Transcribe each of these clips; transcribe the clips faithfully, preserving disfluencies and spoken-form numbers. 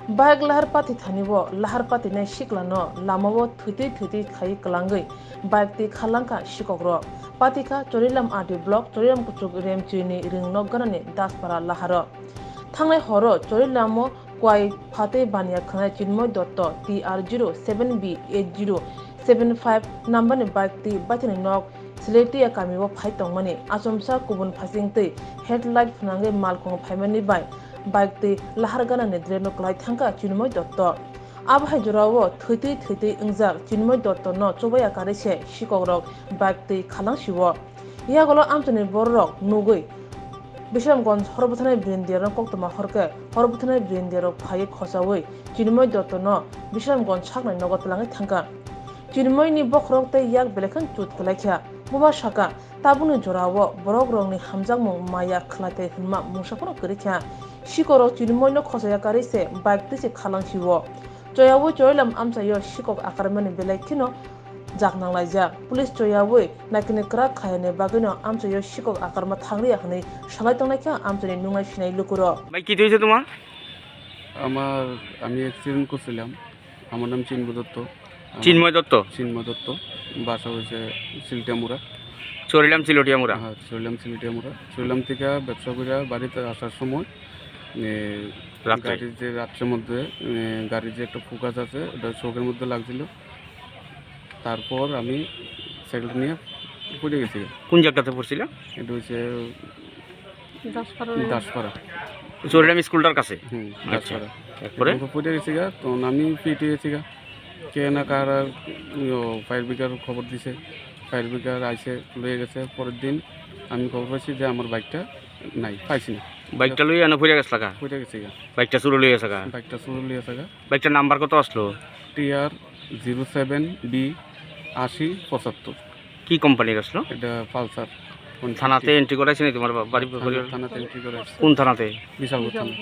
Bike lahar pati thani o lahar pati nai sikla no lama o thwitwi thwitwi khai kwlangwi bike twi khalangkha sikok rok. Pati kha Chorilam R D block Chorilam kuchuk Remchwi ni ring nok gana ni Daspara lahar o. Thangnai hor o Chorilam o kwai phatwi baniya khwnai Chinmoy Dotto T R zero seven B eight zero seven five number ni bike twi baithani nok Siletiya kami o phai tongmani achomsa kubun phasing twi headlight phwnangwi malkhung phaimani bai bike twi lahar gana ni drain o kwlai thangkha Chinmoy Dotto. Abo hai jora o thwitwi thwitwi wngjak Chinmoy Dotto no chubaya karwi se sikok rok bike twi khalang si o. Yagulo amchani borok rok nugwi Bisramganj hor bwthanai brindia rok koktwma hor khe hor bwthanai brindia rok phaiwi khochawi Chinmoy Dotto no Bisramganj saknai nogo twlangwi thangkha. Chinmoy ni bokhorok tei yak belai kheno chut kwlai kha. Buma sakha, tabukni jora o borok rokni hamjakmung maya khwlai thai hwnma mungsa phano kwrwi kha. Sikorok Chinmoy no khochaya karwi se bike twi se khalang si o. Choyawi Chorilam amchaio sikok akarmani belai kheno jak nanglaijak. Police choyawi naikini kwrak khaiyani bagwino amchaio sikok akarma thangliya hwnwi salai tongnaikha amchaini nungnai sinai lukurok. ভাই, কি হয়েছে তোমার? আমার, আমি অ্যাক্সিডেন্ট করছিলাম। আমার নাম চিন্ময় দত্ত। আমার চিন্ময় দত্ত? চিন্ময় দত্ত। বাসা হয়েছে সিলটিয়ামুড়া। চরিলাম চিলটিয়ামুড়া? হ্যাঁ, চরিলাম চিলটিয়ামুড়া। চরিলাম থেকে ব্যবসা করে বাড়িতে আসার সময়, এ, রাত্রে? গাড়ির যে রাত্রের মধ্যে, এ, গাড়ির যে একটা ফোকাস আছে, ওটা চোখের মধ্যে লাগছিল। তারপর আমি সাইকেল নিয়ে পড়ে গেছি। কোন জায়গাতে পড়ছিল? এটা হচ্ছে দাসপাড়া। দাসপাড়া। চরিলাম স্কুলটার কাছে? হুম, আচ্ছা। দাসপাড়া। এরপরে? এরপর পড়ে গেছি গা, তখন আমি ফিটে গেছি গা। কে না কার আর, ইয়ো, ফায়ার ব্রিগেড খবর দিছে। ফায়ার ব্রিগেড আইছে, লয়ে গেছে। পরের দিন আমি খবর পাইছি যে আমার বাইকটা নাই, পাইছি না। বাইকটা লইয়া না পড়ে গেছে লাগা? পড়ে গেছি গা। বাইকটা চুরে লইয়া গেছে গা? বাইকটা চুরে লইয়া গেছে গা। বাইকটার নাম্বার কত আসলো? টি আর জিরো সেভেন বি আশি পঁচাত্তর। কি কোম্পানির আসলো? এটা পালসার। থানাতে এন্ট্রি করাইছে নি তোমার বা-, বাড়ি থানা-, পরিবার? থানাতে এন্ট্রি করাইছে। কোন থানাতে? বিশালগড় থানা।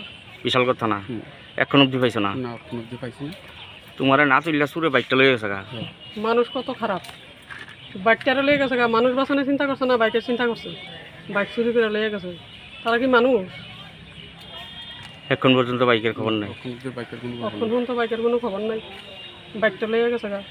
বিশালগড় থানা। হুম। এখন অবধি পাইছো না? না, এখন অবধি পাইছি না। তোমারে না তুললা চুরে বাইকটা লইয়া গেছে গা? হ্যাঁ। মানুষ কত খারাপ। বাইকটারে লইয়া গেছে গা, মানুষ বাঁচানোর চিন্তা করছে না, বাইকের চিন্তা করছে। বাইক চুরি করে লইয়া গেছে। তারা কি মানুষ? এখন পর্যন্ত বাইকের খবর নাই? এখন অবধি বাইকের কোনো খবর এখন নাই। পর্যন্ত বাইকের কোনো খবর নাই। বাইকটা লইয়া গেছে গা।